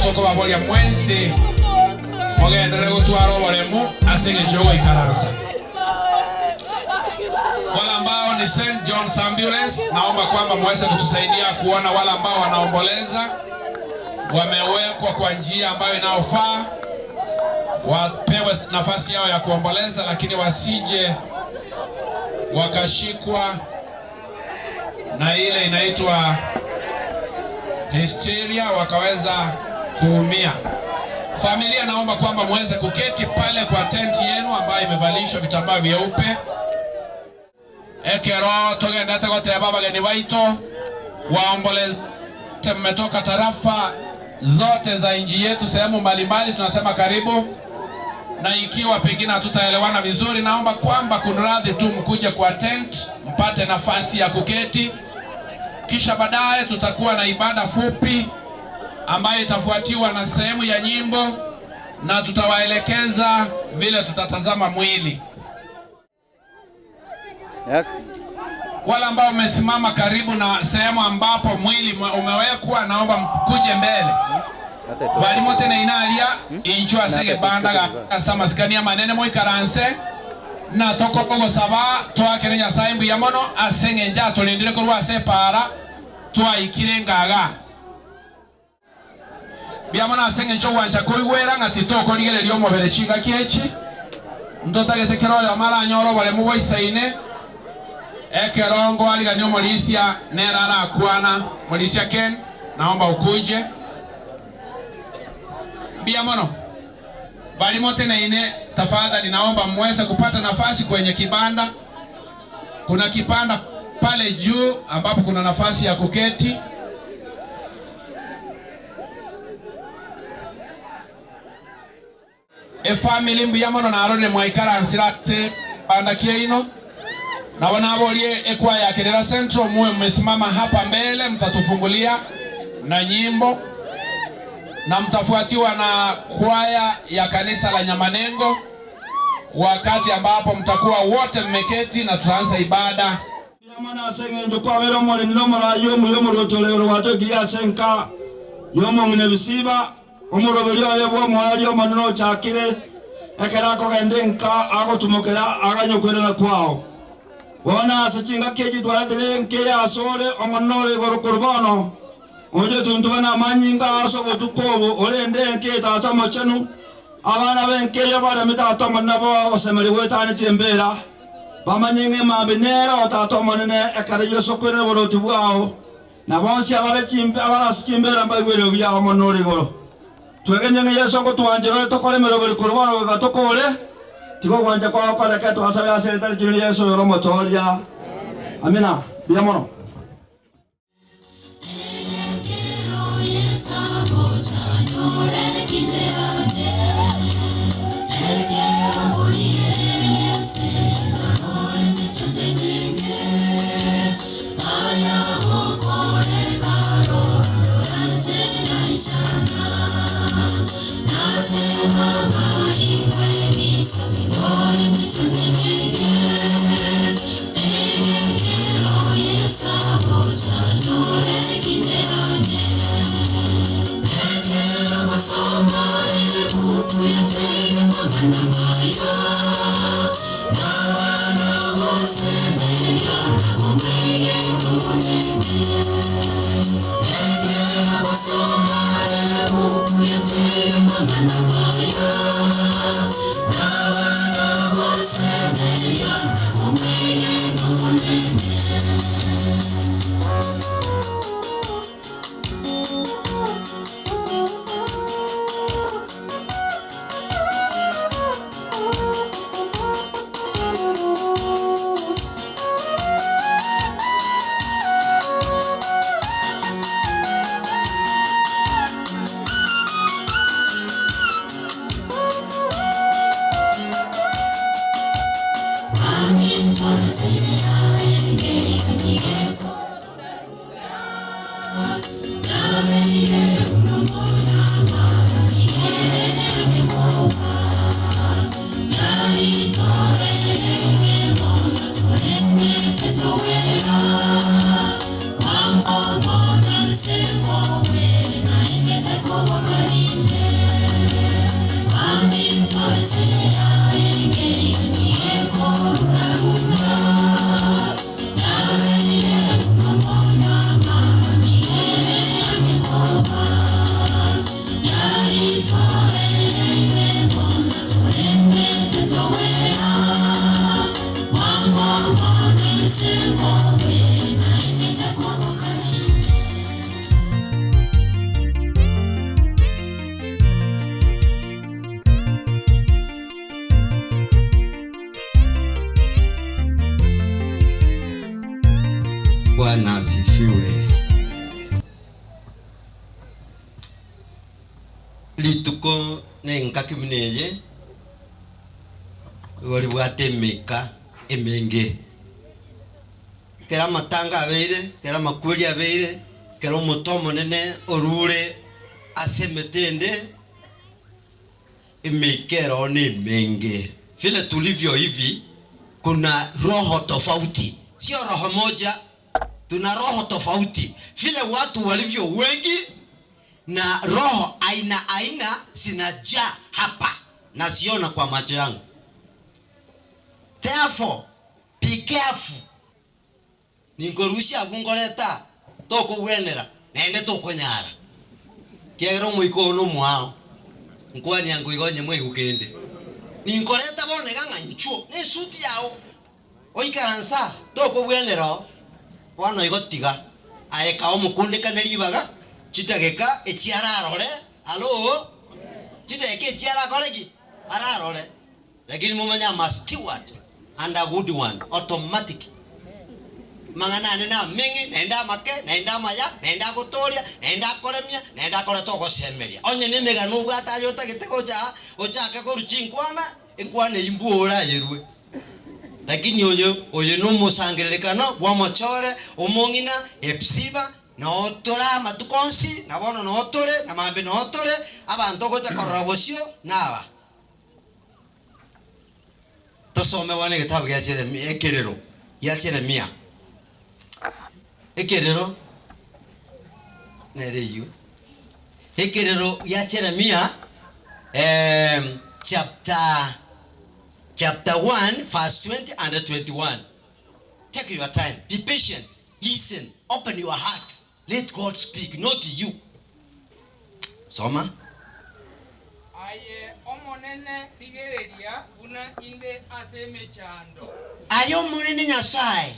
tokobaboria mwensi mogenderere gotwara oboremu ase engencho y'ogoikaransa. Wale ambao ni St John's Ambulance, naomba kwamba muweze kutusaidia kuona wale ambao wanaomboleza wamewekwa kwa njia ambayo inayofaa, wapewe nafasi yao ya kuomboleza, lakini wasije wakashikwa na ile inaitwa hysteria wakaweza kuumia. Familia, naomba kwamba muweze kuketi pale kwa tenti yenu ambayo imevalishwa vitambaa vyeupe. Ekero togendete goteba abageni baito waomboleze, mmetoka tarafa zote za nchi yetu, sehemu mbalimbali, tunasema karibu. Na ikiwa pengine hatutaelewana vizuri, naomba kwamba kunradhi tu mkuje kwa tent mpate nafasi ya kuketi, kisha baadaye tutakuwa na ibada fupi ambayo itafuatiwa na sehemu ya nyimbo na tutawaelekeza vile tutatazama mwili. Wale ambao wamesimama karibu na sehemu ambapo mwili umewekwa, naomba mkuje mbele. Balimo tena inalia incho asege banda asa masikani amanene moikaranse na tokogosaba twakere Nyasaye mbuya mono ase eng'encho atorendire korwa ase epara twaikire ngaga. Mbuya mono ase eng'encho ogwancha koigwera ng'a titokorigereria omobere chingaki echi, ntotagete kera oyomo aranyore oboremu boisaine, ekero ngoarigania omorisia nere arakwana. Morisia Ken, naomba okuje. Mbuya mono. Bari moteneine, tafadhali naomba mweze kupata nafasi kwenye kibanda. Kuna kibanda pale juu ambapo kuna nafasi ya kuketi. Efamiri mbuya mono narorire mwaikaransire ase kibanda kiaino. Nabo naborie ekwaya ya Kerera Central muwe mmesimama hapa mbele, mtatufungulia na nyimbo na mtafuatiwa na kwaya ya kanisa la Nyamanengo, wakati ambapo mtakuwa wote mmeketi na tutaanza ibada. Mbuya mono ase engencho kwabeire omoremi na omoraai omuya omorwoti ore igoro gwatokirie ase enka y'omong'ina Bisiba, omoroberi oye bw'omoerio omonene ochakire, ekero akogenda enka agotumokera aganye okoirana kwao. Bono ase chingaki echi twaretire enka eye asore, Omonene ore igoro korwa bono, oche tontube namanyinga ase obotuko obo, orende enka eye Tata Omochenu, abana b'enka eyio bareme Tata Omonene nabo ogosemeria goetanetie embera, bamanye ng'a emambia nere oo Tata Omonene, ekero Yeso okoirana oboroti bwao, na bonsi abare abare ase chimbeera mbaigwe eriogi riao Omonene ore igoro. Twegenie ng'a Yeso ngotwanchera ore tokore emeroberi korwa bono goika tokore, tiga ogwancha kwao koreke twasabire ase erieta riaito riria Yeso oyore Omotooria. Amina. Mbuya mono. Bwana asifiwe. Rituko nengaki buna eye igo ribwate emeika emenge. Ekero amatanga abeire, ekero amakweri abeire, ekero omote omonene orure ase emete ende, emeika eroo nemenge. Vile tulivyo hivi kuna roho tofauti, sio roho moja, tuna roho tofauti vile watu walivyo wengi na roho aina aina zinajaa hapa, naziona kwa macho yangu. Therefore be careful. Ninkorusia abwo nkoreta, tokogwenera, naende tokonyara, ekiagera omoika oo nomoao. Nkwania nkoiga onye mwaigwa kende. Ninkoreta bono iga ng'a inchuo nesuti yao, oikaranse aa, tokogwenera oo. Bono igo tiga aye kaa omokundekane ribaga chidageka echi ararore, hallo, chidageka echi arakore ki? Ararore. Lakini momanye am a steward and a good one, automatic. Amang'ana ane nameng'e, naende amake, naende amaya, naende agotooria, naende akoremia, naende akoreta ogosemeria. Onye nemegano obwate aye otagete gocha aa, ochake korwa chinkwana, enkwana eyio mbwore ayerue. Lakini oyo, oyo nomosangererekano bw'omochore, omong'ina, Hepsiba, Noo tore amatuko onsi, na bono noo tore, na mambia noo tore, abanto ogocha korora bosio naba. Tosome bono egetabu gia Jeremia, ekerero gia Jeremia. Ekerero nere eyio. Ekerero gia Jeremia chapter chapter 1 verse 20 and 21. Take your time, be patient, listen, open your heart, let God speak, not you. Soma. Aye Omonene, rigereria buna inde ase emechando. Aye Omonene Nyasae,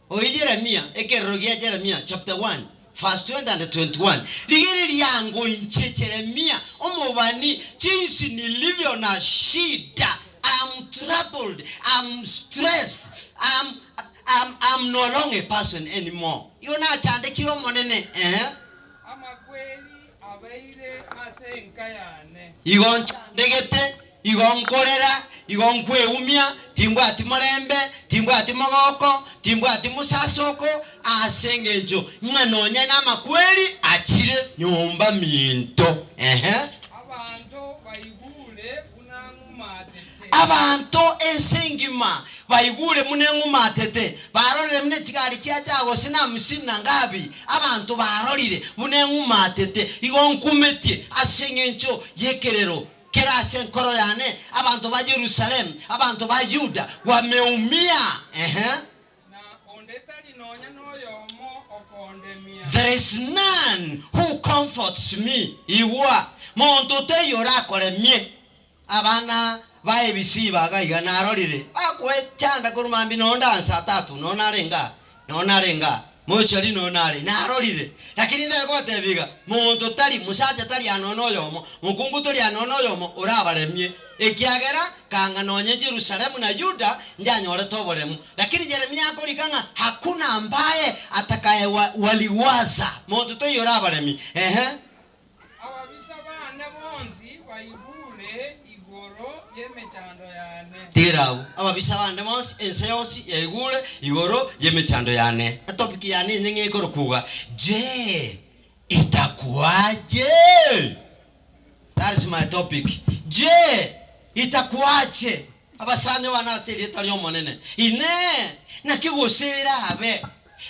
oyo Yeremia, ekerero gia Jeremia chapter 1 verse 20 and 21, Rigereria ango inche Jeremia omobani, jinsi nilivyo na shida, I am troubled, I am stressed, I am, I am no longer a person anymore. Igo nachandekire Omonene, eeh. Amakweri abeire ase enka yane. Igo nchandegete, igo nkorera, igo nkweumia, timbwati morembe, timbwati mogoko, timbwati mosasoko, ase engencho ng'a nonya namakweri achire nyomba minto. Ehe. Abanto baigure buna ng'umatete. Abanto ense engima baigure buna eng'umatete, barorire buna chigari chiacha gose na hamsini na ngapi, abanto barorire buna eng'umatete. Igo nkumetie ase engencho y'ekerero kere ase enkoro yane, abanto ba Yerusalemu, abanto ba Yuda wameumia. Ehe. Na onde tari nonya noyomo okondemia. There is none who comforts me. Igwa, monto taiyo orakoremie. Abana ba ebisiba iga iga narorire bagoechanda korwa mambia nonya ndansa tatu nonya nare igaa nonya nare igaa mochari nonya nare narorire lakini ntae kobatebia iga monto tari mosacha tari aa nonya oyomo mokungu tori aa nonya oyomo orabaremie ekiagera kanga nonya Jerusalemu na Yuda njanyorete oboremu lakini Jeremia akorika ng'a hakuna ambaye atakaye waliwaza monto taiyo orabaremie ehe. Ababisa baane bonsi baigure igoro y'emechando yane. Tiga abwo, ababisa bande bonsi, ense yonsi yaigure igoro y'emechando yane. Etopic yane enyeng'e ekorokwa iga, Je, itakuwaje? That is my topic. Je, itakuwaje? Abasani bane ase erieta ri'Omonene, Inee! Naki gose erabe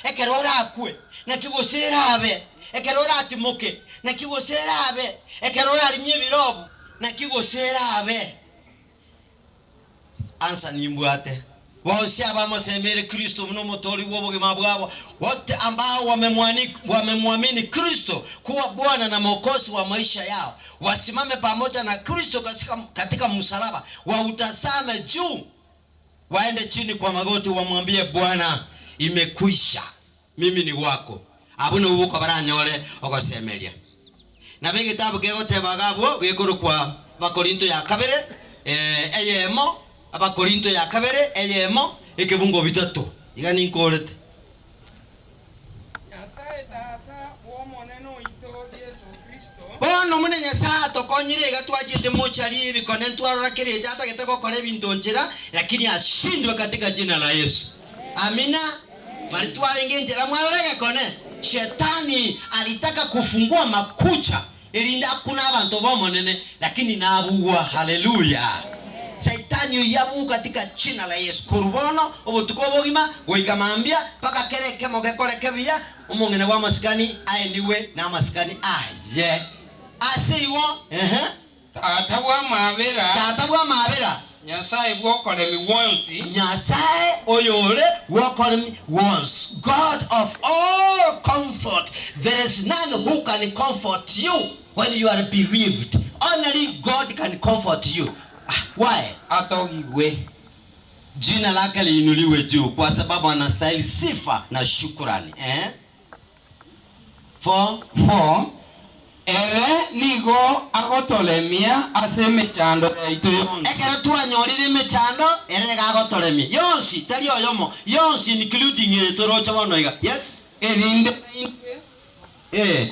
ekero orakwe? Naki gose erabe ekero oratimoke? Naki gose erabe ekero orarimie ebirobu? Naki gose erabe? Ansa nimbwate. Bonsi abamosemeire Kristo buna Omotoori bw'obogima bwabo, wote ambao wamemwamini Kristo kuwa Bwana na Mwokozi wa maisha yao, wasimame pamoja na Kristo katika msalaba, wautazame juu, waende chini kwa magoti, wamwambie Bwana, imekwisha, mimi ni wako. Abwo nabwo boka baranyore ogosemeria. Nabo egetabu kegoteba iga abwo gekorokwa Abakorinto ya kabere eyemo, Abakorinto ya kabere eyemo, ekebungo bitato. Iga ninkorete. Bono buna Nyasae atokonyire iga twachiete mochari ebikone ntwarora kera eche atagete gokora ebinto nchera, lakini ashindwe katika jina la Yesu. Amina. Bari twarenge enchera mwarora egekone, Shetani alitaka kufungua makucha erinde akune abanto b'Omonene, lakini nabugwa. Haleluya! Saitani oyio abugwe katika jina la Yesu. Korwa bono obotuko obogima goika mambia, mpaka kera ekemo gekoreke buya, omong'ina bw'amasikani aenigwe namasikani aye. Ase igo, ehe. Tata bw'amaabera. Tata bw'amaabera. Nyasae bw'okoremi gwonsi. Nyasae oyore bw'okoremi gwonsi, God of all comfort, there is none who can comfort you when you are bereaved, only God can comfort you. Why? Atogigwe. Jina lake liinuliwe juu kwa sababu anastahili sifa na shukurani. Eh? 4. 4, Ere nigo agotoremia ase emechando yaito yonsi. Ekero twanyorire emechando, ere nigo agotoremia. Yonsi, tari oyomo, yonsi including eye toroche bono iga. Yes. Erinde naintwe Eh.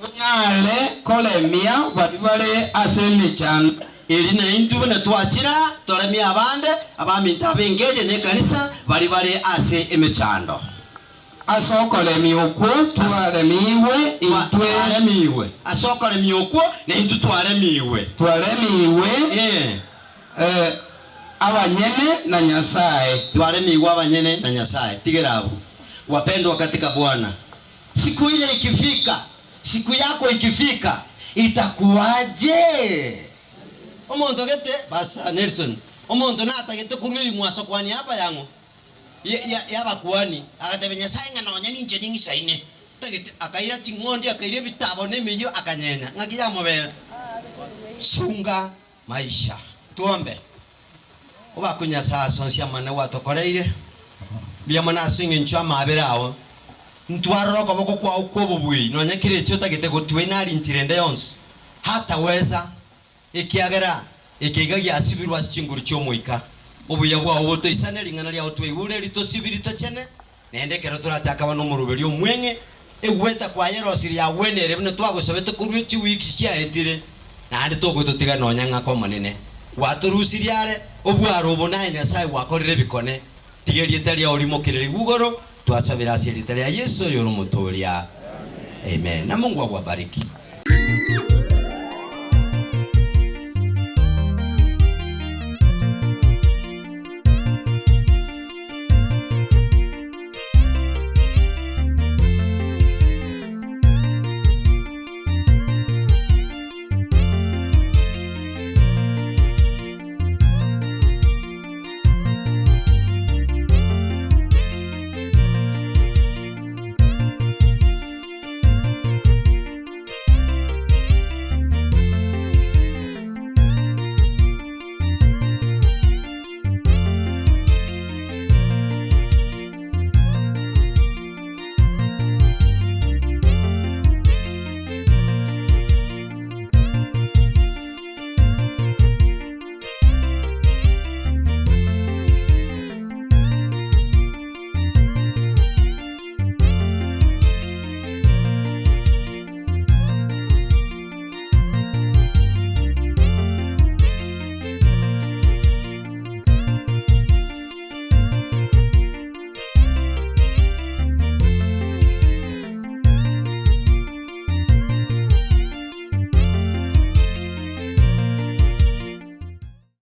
tonyare koremia baria bare ase emechando. Eri naintwe buna twachira toremie abande, abaminto ab'enka eye na ekanisa, baria bare ase emechando. Ase okoremia okwo twaremiigwe intwe. Twaremiigwe. Ase okoremia okwo naintwe twaremiigwe. Twaremiigwe Ee. abanyene na Nyasae. Twaremiigwe abanyene na Nyasae. Tigera abwo, wapendwa katika Bwana. Siku ile ikifika, siku yako ikifika, itakuwaje? Omonto gete, Pastor Nelson, omonto natagete korwa ebing'wanso kwa niaba yang'o? Y'abakuani, agatebia Nyasae ng'a nonya ninche ning'isaine. Tagete, akaira ching'ondi, akaira ebitabo na emeyio, akanyenya. Ng'aki yamobera? Sunga maisha. Twombe. Obakwe Nyasae ase onsi amanene gwatokoreire. Mbuya mono ase engencho y'amaabera ao. Ntwarore okoboko kwao kw'obobui, nonya kera eki otagete gotiwa inarinchire ende yonsi. Hataweza. Ekiagera eke iga giasibirwe ase chinguru chi'Omoika, obuya bwao botoisane, ring'ana riao twaigure ritosibiri tochene, naende ekero torachake aba nomoroberio omweng'e, egweta kwaye erosiri yagwenere buna twagosabete korwa chiwiki chiaetire, naende togototiga nonya ng'ake Omonene. Gwatorusirie are obwaro obo naye Nyasae gwakorire ebikone. Tiga erieta riao rimokererigwe igoro, twasabire ase erieta ria Yeso oyore Omotooria. Amen. Na Mungu awabariki.